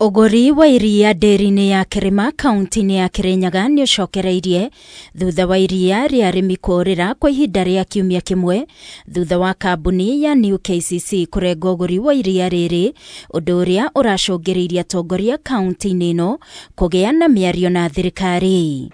Ũgũri wa iria ndĩri-inĩ ya Kĩrĩma kaunti-inĩ ya Kĩrĩnyaga nĩ ũcokereirie thutha wa iria rĩa arĩmi kũũrĩra kwa ihinda rĩa kiumia kĩmwe thutha wa kambuni ya New KCC kũrenga ũgũri wa iria rĩrĩ, ũndũ ũrĩa ũracũngĩrĩirie atongoria kaunti-inĩ ĩno kũgĩa na mĩario na thirikari.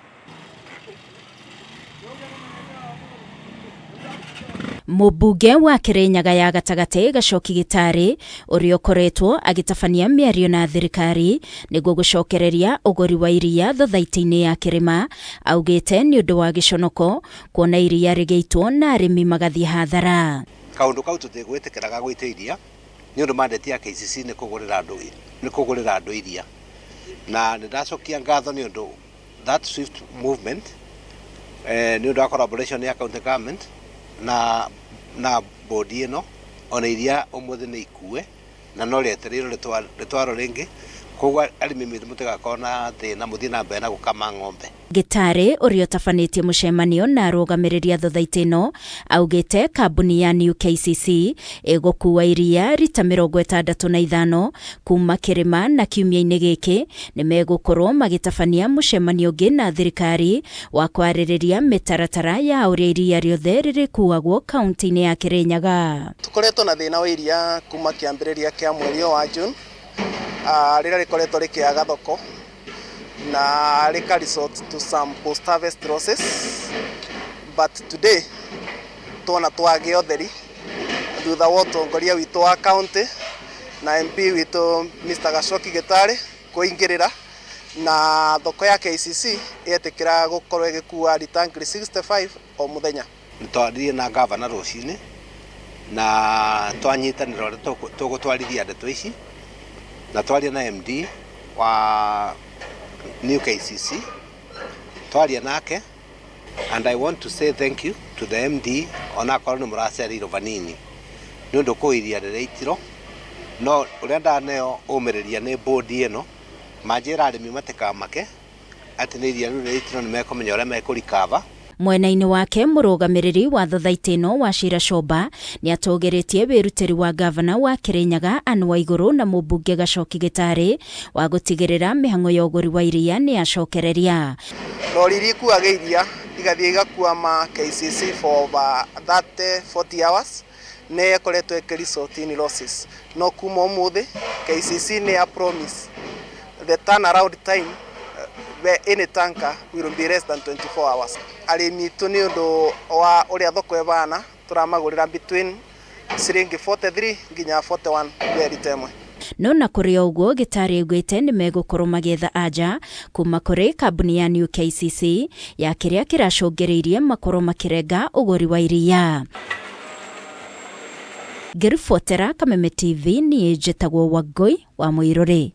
Mũmbunge wa Kĩrĩnyaga ya gatagatĩ Gacoki Gĩtarĩ ũrĩa ũkoretwo agĩtabania mĩario na thirikari nĩguo gũcokereria ũgũri wa iria thothaitĩ-inĩ ya Kĩrĩma augĩte nĩ ũndũ wa gĩconoko kuona iria rĩgĩitwo na arĩmi magathiĩ hathara. Kaũndũ kau tũtigwĩtĩkĩra ga gũita iria nĩ ũndũ mandate ya KCC nĩ kũgũrĩra andũ nĩ kũgũrĩra andũ iria na nĩ ndacokia ngatho nĩ ũndũ that swift movement eh, nĩ ũndũ wa collaboration ya county government na na bodi ĩno ona iria ũmũthĩ nĩ ikue na no rĩetereirwo rĩtwarwo rĩngĩ koguo arĩmi mitũ mũtigakorwo na thĩna mũthiĩ na mbere na gũkama ng'ombe. Gĩtarĩ ũrĩa ũtabanĩtie mũcemanio na arũgamĩrĩri a thothaitĩ ĩno augĩte kambuni ya New KCC ĩgũkua iria rita 65 kuma Kĩrĩma na kiumia-inĩ gĩkĩ nĩ megũkorwo magĩtabania mũcemanio ũngĩ na thirikari wa kwarĩrĩria mĩtaratara ya ũrĩa iria rĩothe rĩrĩkuagwo kaunti-inĩ ya Kĩrĩnyaga. Tũkoretwo na thĩna wa iria kuma kĩambĩrĩria kĩa mweri ũyũ wa June, rĩrĩa rĩkoretwo rĩkĩaga thoko na rĩka resort to some post harvest losses, but today tuona twagĩa ũtheri thutha wa ũtongoria witũ wa county na MP witũ Mr. Gacoki Gĩtarĩ kũingĩrĩra na thoko ya KCC yetĩkĩra gũkorwo ĩgĩkua rita ngiri 65 o mũthenya. Nĩtwaririe na gavana rũcinĩ na twanyitanĩra ũrĩa tũgũtwarithia ndeto ici na twaria na MD wa New KCC twaria nake and I want to say thank you to the MD onakorwo nĩ mũracereirwo vanini nĩ ũndũ kũ iria rĩrĩitirwo no ũrĩa ndaneo ũmĩrĩria nĩ bodi ĩno manjĩra arĩmi matikamake atĩ nĩ iria rĩu rĩitirwo nĩ mekũmenya ũrĩa mekũrikava. Mwena-inĩ wake mũrũgamĩrĩri wa thothaitĩ ĩno Wachira Chomba nĩ atũgĩrĩtie wĩrutĩri wa gavana wa Kĩrĩnyaga Anne Waigũrũ na mũmbunge Gacoki Gĩtarĩ wa gũtigĩrĩra mĩhang'o ya ũgũri wa iria nĩ yacokereria. Rori iria ikuaga iria igathiĩ igakuama KCC for over 30 40 hours nĩ ĩkoretwo ĩkĩ result in losses, no kuma ũmũthĩ KCC nĩ ya promise the turnaround time where any tanker will be less than 24 hours. Arĩmi itũ nĩ ũndũ wa ũrĩa thoko ĩbana tũramagũrĩra between ciringi 43 nginya 41 be rita ĩmwe. No na kũrĩ o ũguo Gĩtarĩ augĩte nĩ megũkorwo magĩetha anja kuma kũrĩ kambuni ya New KCC ya kĩrĩa kĩracũngĩrĩirie makorwo makĩrenga ũgũri wa iria. Ngĩribotera Kameme TV niĩ njĩtagwo Wangũi wa Mũirũrĩ.